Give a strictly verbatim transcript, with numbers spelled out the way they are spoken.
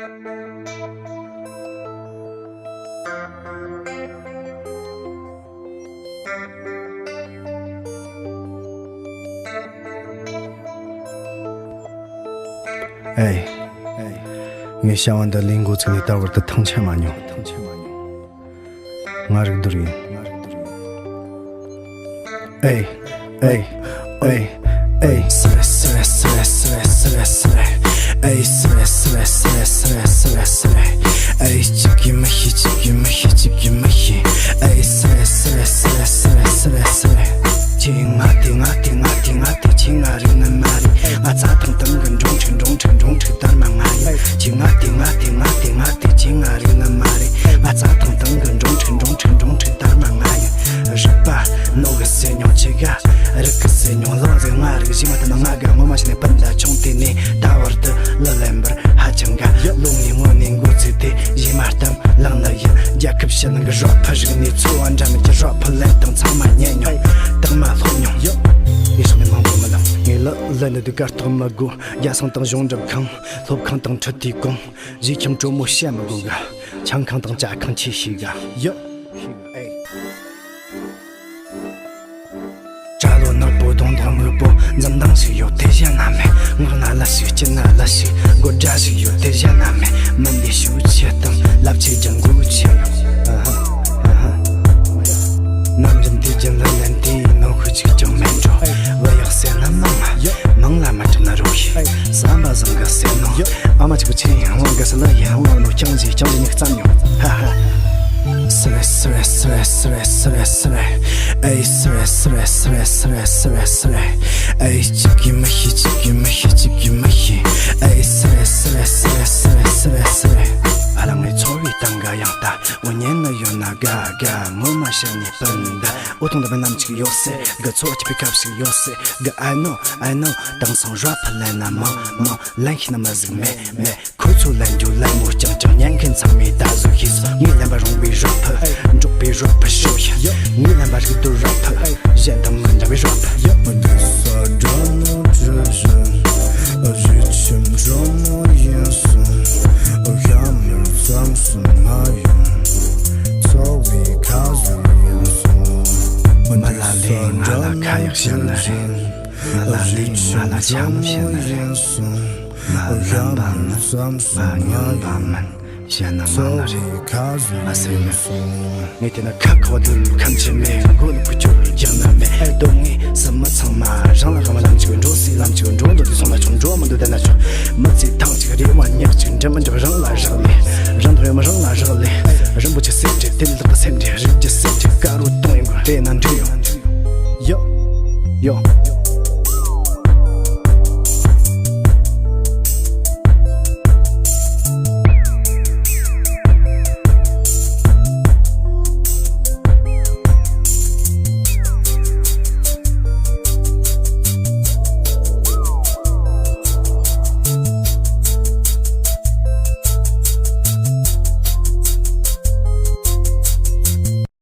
ཨེ། ངས་བྱ་བ་འདི་ལས་འགོ་བཙུགས་ནས་ད་བར་དུ་ཐང་ཆད་མ་མྱོང་། ང་རིག་རྡོར་ཡིན། ཨེ། ཨེ། ཨེ། ཨེ། སི་རེ་སི་རེ་སི་རེ་སི་རེ་སི་རེ། ཨེ། སི་རེ་སི་རེ་སི་རེ་སི་རེ་སི་རེ་སི་རེ། ཨེ། གཅིག་གིས་མི་ཤེས། གཅིག་གིས་མི་ཤེས། གཅིག་གིས་མི་ཤེས། ཨེ། སི་རེ་སི་རེ་སི་རེ་སི་རེ་སི་རེ་སི་རེ། ཁྱེད་ང་དེ་ང་དེ་ང་དེ་ང་དེ། ཁྱེད་ང་རིག་ནི་མ་རེད། ང་རྩྭ་ཐང་སྟེང་གི་འབྲོང་ཕྲུག་འབྲོང་ཕྲུག་འབྲོང་ཕྲུག་དར་མ་ང་ཡིན། ཁྱེད་ང་དེ་ང་དེ་ང་དེ་ང་དེ། ཁྱེད་ང་རིག་ནི་མ་རེད། ང་རྩྭ་ཐང་སྟེང་གི་འབྲོང་ཕྲུག་འབྲོང་ཕྲུག་འབྲོང་ཕྲུག་དར་མ་ང་ཡིན། རིག་པ་ནོར་གི་ཟེར་མྱོང་ཆེ་ག་རིག་གི་ཟེར་མྱོང་ལོ་ཟེར། ང་རིག་གཞི་མ་དེ་ན་ང་གི་ངོ་མ་ཤེས་ནས་སྤུན་ཟླ་ཆུང་དུས་ནས་ད་བར་དུ་གླུ་ལེན་པར་ཧ་ཅང་དགའ། ལོ་ལྔའི་སྔོན་ནས་འགོ་བཙུགས་ཏེ་གཞས་མ་གཏམ་བླངས་ནི་ཡིན། རྒྱལ་ཁབ་ཕྱི་ནང་གི་རོགས་ཕུ་རིག་གནས་འཚོ་བ་འདྲ་མིན་གྱི་རོགས་ཕུ་ལེན་སྟངས་ཚང་མ་ཉན་མྱོང་། དག་མ་སློབ་མྱོང་། ཡོད། ཡེ་ཤུ་ནས་མང་པོ་མི་ལ་ངས་ལ་ལ་ནི་དུས་ཀར་ཐོག་མི་དགོས། རྒྱ་སྲང་དང་གཞུང་འབྲུ་ཁང་། སློབ་ཁང་དང་ཁྲུ་དུས་གོང་། གཞས་ཁྱིམ་དྲོ་མོ་བཤད་མི་དགོས་ག་ཆང་ཁང་དང་ཇ་ཁང་ཆེ་ཤེས་ག་ཡོད། གྲྭ་ལོ་ནག་པོ་གདོང་མདོག་སྨུག་པོ། འཛུམ་མདངས་ཤིག་ཡོད་དེ་གཞན་ན་མེད། ངག་ན་ལ་ཞིག་ལྕེ་ན་ལ་ཞིག་དགོད་སྒྲ་ཞིག་ཡོད་དེ་གཞན་ན་མེད། མི་འདི་ཤུགས་ཆེ་དང་ལབ་ཆེ་ཅང་དགོས་ཆེ་ཡོད། ཨ་ཧ། ཨ་ཧ། ནམ་རྒྱུན་དུས་རྒྱུན་ལ་ལན་དེའི་ནོར་ཤུགས་གཅིག་ཀྱང་མེད་འགྲོ། བུ་ཡག་ཟེར་ན་མང་ང་། མང་ལ་མ་འགྲིག་ན་རོགས་ཤིག་བསམ་པ་བཟང་གི་ཟེར་ནོ། ཨ་མ་གཅིག་པུ་ཆེ་ཡང་དབང་གི་སི་ལ་ཡི་ཧང་བ་ནོ། རྐྱང་ཞིག་རྐྱང་ཞིག་ཉིག་ཙམ་ཡོང་། ཧ་ཧ། སི་རེ་སི་རེ་སི་རེ་སི་རེ་སི་རེ་སི་རེ། ཨེ་སི་རེ་སི་རེ་སི་རེ་སི་རེ་སི་རེ་སི་རེ། ཨེ་གཅིག་གིས་མི་ཤེས། གཅིག་གིས་མི་ཤེས། གཅིག་གིས་མི་ཤེས། ཨེ་སི་རེ་སི་རེ་སི་རེ་སི་རེ་སི་རེ་སི་རེ། ཨ་ལ་ངའི་ཚོར་བའི་སྟེང་ག་ཡང་ལྟ། འོ་ཉན་ནི་ཡོད་ན་དགའ་དགའ། ངོ་མ་ཤེས་ནས་སྤུན་ཟླ། འོ་ཐུང་ད་པའི་ནམ་ཅིག་ཡོད་སྲིད་གི་ཚོ་སྐྱིད་པའི་སྐབས་ཤིག་ཡོད་སྲིད་གི I know, I know། དེང་སང་རོགས་ཕུ་ལེན་ན་མང་མང་། ལེན་ཤེས་ན་མི་ཟིག་མེད་མེད། ཁོ་ཚོ་ལེན་རྒྱུ་ལད་མོ་རྐྱང་རྐྱང་། ཉན་མཁན་ཚང་མས་ད་གཟོད་ཤེས་སོང་། ངས་ལེན་པ་རུང་བའི་རོགས་ཕུ། འབྲོག་པའི་རོགས་ཕུ་ཤོ་ཡ། ངས་ལེན་པ་རིག་རྡོར་རོགས་ཕུ། གཞན་དང་མི་འདྲ་བའི་རོགས་ཕུ། མི་འདུག་ས་དགྲ་ནོར་བྲལ་བཞིན། རིག་ཁྱིམ་འགྲོ་མོ་ཡིན་སོང་། ཡ་མི་ཙམ་སུ་ང་ཡིན། ཚོགས་པའི་ཁ་ཟུར་ཡིན་སོང་། མི་ལ་ལས་ང་ལ་ཁ་ཡག་བཤད་ནི་རེད། ང་ལ་ལས་ང་ལ་ཆ་མི་བཤད་ནི་རེད། ང་ལམ་པ་མིན། ང་ཉམས་པ་མིན། བཤད་ན་མང་ནི་རེད། མ་ཟེར་ནི། ངས་དེ་ན་ཁ་ཁ་བ་དུ་ཁམས་ཆེ་མེད། མགོ་ནི་ཁུ་ཆུ་རྒྱག་ན་མེད། སྡུག་བསྔལ་ཟིན་མ་ཚང་མ་རང་ལ་གང་བ་ལམ་ཅིག་འགྲོ་སྲིད། ལམ་ཅིག་འགྲོ་འདོད་དུ་སོང་ན་ཆོག་འགྲོ་མི་འདོད་བསྡད་ན་ཆོག་མི་ཚེ་ཐང་ཅིག་རེ་བ་ཉག་ཅིག་འགྲིམ་མི་འགྲིམ་རང་ལ་རག་ལས། རང་དོན་ཡོད་མ་རང་ལ་རག་ལས། རིན་པོ་ཆེ་སེམས་འདྲེ་དེ་ལ་ལག་པ་སེམས་འདྲེ།